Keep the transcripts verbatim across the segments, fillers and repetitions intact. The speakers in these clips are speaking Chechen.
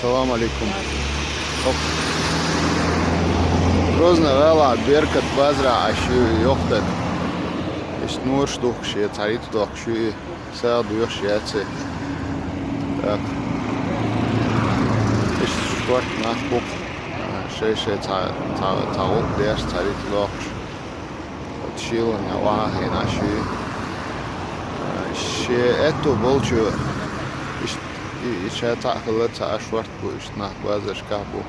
Салам алейкум. Хоп. Грозный гӀала Беркат базара Ӏаш ю йоккха дерг. Иштта нуьраш духкуш я, цхьа рицкъ дохкуш ю и. СагӀа доьхуш яц и. Так. Иштта шортта нах бу-кх. Шай-шай цхьа, цхьа, цхьа гӀуллакх деш, цхьа рицкъ дохкуш. Оцу шелана охьахиъна Ӏаш ю. Шен аьтту болчу, иштта, и, и ша цхьаъ хилла, цхьа а шортта бу, иштта нах базаршкахь бу.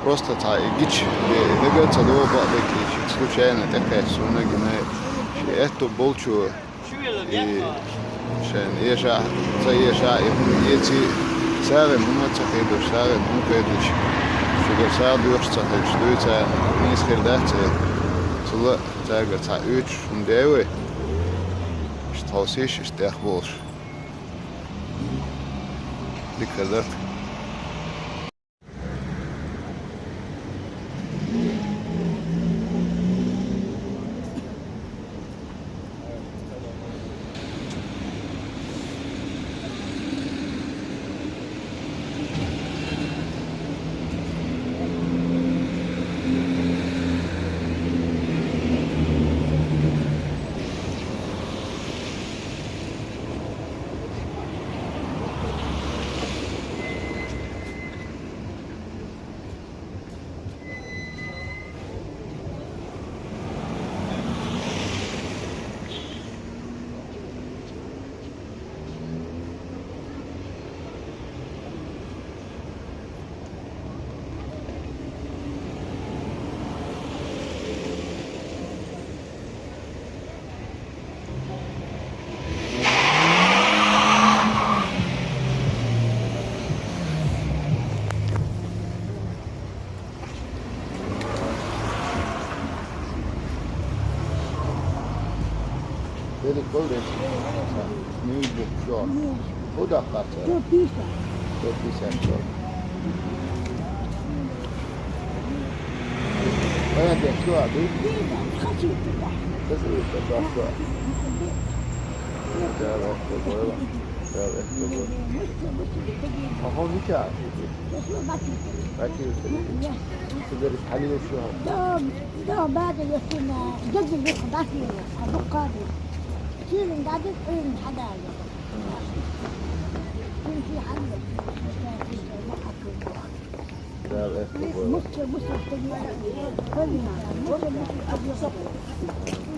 Просто цхьа и гича, и, и дага ца догӀу бакъдерг, и случайно тӀекхаьчча суна гина, шен аьтту болчу, и шайна эшахь, ца эшахь, и хӀума эций, сагӀина хӀума ца кхийдош, сагӀина хӀума кхийдош, шуьгара сагӀа доьхуш ца хилча, дуьйцу, нийса хир дац и. Цул а цаьргара цхьа оьцуш хӀума дай вай. Иштта хьовсийша, иштта тӀех болуш. Дика хир дац. Дерриг болу деза. Нуьйш бу, чо. ХӀун даккха ца? Сто пятьдесят. Сто пятьдесят чо. Вайн деш чо а ду? Деза, хачи туда. Хачи туда, чо. Дала, Дала, Дала. Хьо хӀун ча? Бачи. Цигара хьалийла шу хьо? Да, да, бада яхуна, деза лук бахи, а буккаби. Силин дадик, ин хадали. Ин фи хьалли. Да, это было. Мусор, мусор, что не. Колина, мусор, мусор, объём.